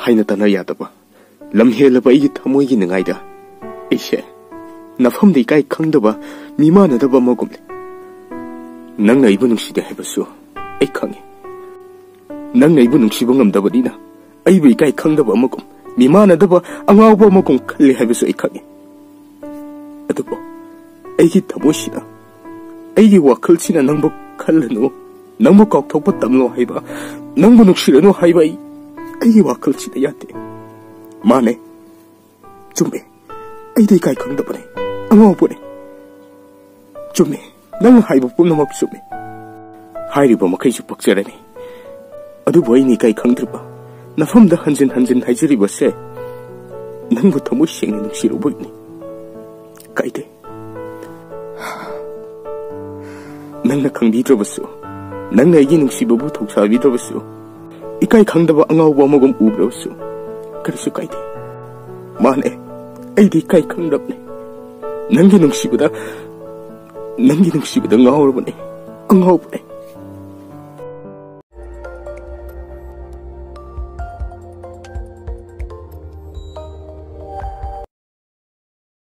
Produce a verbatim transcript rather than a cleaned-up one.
ꯍꯥꯏꯅ ꯇꯥꯟꯅ ꯌꯥꯗꯕ, ꯂꯝ ꯍꯦꯜꯂꯕ ꯑꯩꯒꯤ ꯊꯃꯣꯏꯒꯤ ꯅꯤꯡꯉꯥꯏꯗ ꯑꯩꯁꯦ ꯅꯐꯝꯗ ꯏꯀꯥꯏ ꯈꯪꯗꯕ, ꯃꯤꯃꯥꯟꯅꯗꯕ ꯑꯃꯒꯨꯝꯅꯤ꯫ ꯅꯪꯅ ꯑꯩꯕꯨ ꯅꯨꯡꯁꯤꯗꯦ ꯍꯥꯏꯕꯁꯨ ꯑꯩ ꯈꯪꯉꯤ꯫ ꯅꯪꯅ ꯑꯩꯕꯨ ꯅꯨꯡꯁꯤꯕ ꯉꯝꯗꯕꯅꯤꯅ ꯑꯩꯕꯨ ꯏꯀꯥꯏ ꯈꯪꯗꯕ ꯑꯃꯒꯨꯝ, ꯃꯤꯃꯥꯟꯅꯗꯕ ꯑꯉꯥꯎꯕ ꯑꯃꯒꯨꯝ ꯈꯜꯂꯤ ꯍꯥꯏꯕꯁꯨ ꯑꯩ ꯈꯪꯉꯤ꯫ ꯑꯗꯨꯕꯨ ꯑꯩꯒꯤ ꯊꯃꯣꯏꯁꯤꯅ, ꯑꯩꯒꯤ ꯋꯥꯈꯜꯁꯤꯅ ꯅꯪꯕꯨ ꯈꯜꯂꯅꯨ, ꯅꯪꯕꯨ ꯀꯥꯎꯊꯣꯛꯄ ꯇꯝꯂꯣ ꯍꯥꯏꯕ, ꯅꯪꯕꯨ ꯅꯨꯡꯁꯤꯔꯅꯨ ꯍꯥꯏꯕ ꯑꯩ, ꯑꯩꯒꯤ ꯋꯥꯈꯜꯁꯤꯗ ꯌꯥꯗꯦ꯫ ꯃꯥꯅꯦ, ꯆꯨꯝꯃꯦ, ꯑꯩꯗꯤ ꯏꯀꯥꯏ ꯈꯪꯗꯕꯅꯦ, ꯑꯉꯥꯎꯕꯅꯦ꯫ ꯆꯨꯝꯃꯦ, ꯅꯪꯅ ꯍꯥꯏꯕ ꯄꯨꯝꯅꯃꯛ ꯆꯨꯝꯃꯦ꯫ ꯍꯥꯏꯔꯤꯕ ꯃꯈꯩꯁꯨ ꯄꯛꯆꯔꯅꯤ꯫ ꯑꯗꯨꯕꯨ ꯑꯩꯅ ꯏꯀꯥꯏ ꯈꯪꯗ꯭ꯔꯤꯕ, ꯅꯐꯝꯗ ꯍꯟꯖꯤꯟ ꯍꯟꯖꯤꯟ ꯍꯥꯏꯖꯔꯤꯕꯁꯦ ꯅꯪꯕꯨ ꯊꯃꯣꯏ ꯁꯦꯡꯅ ꯅꯨꯡꯁꯤꯔꯨꯕꯒꯤꯅꯤ꯫ ꯀꯥꯏꯗꯦ꯫ ꯅꯪꯅ ꯈꯪꯕꯤꯗ꯭ꯔꯕꯁꯨ, ꯅꯪꯅ ꯑꯩꯒꯤ ꯅꯨꯡꯁꯤꯕꯕꯨ ꯊꯧꯁꯥꯕꯤꯗ꯭ꯔꯕꯁꯨ, ꯏꯀꯥꯏ ꯈꯪꯗꯕ ꯑꯉꯥꯎꯕ ꯑꯃꯒꯨꯝ ꯎꯕ꯭ꯔꯕꯁꯨ, ꯀꯔꯤꯁꯨ ꯀꯥꯏꯗꯦ꯫ ꯃꯥꯅꯦ, ꯑꯩꯗꯤ ꯏꯀꯥꯏ ꯈꯪꯗꯕꯅꯦ꯫ ꯅꯪꯒꯤ ꯅꯨꯡꯁꯤꯕꯗ, ꯅꯪꯒꯤ ꯅꯨꯡꯁꯤꯕꯗ ꯉꯥꯎꯔꯕꯅꯦ, ꯑꯉꯥꯎꯕꯅꯦ꯫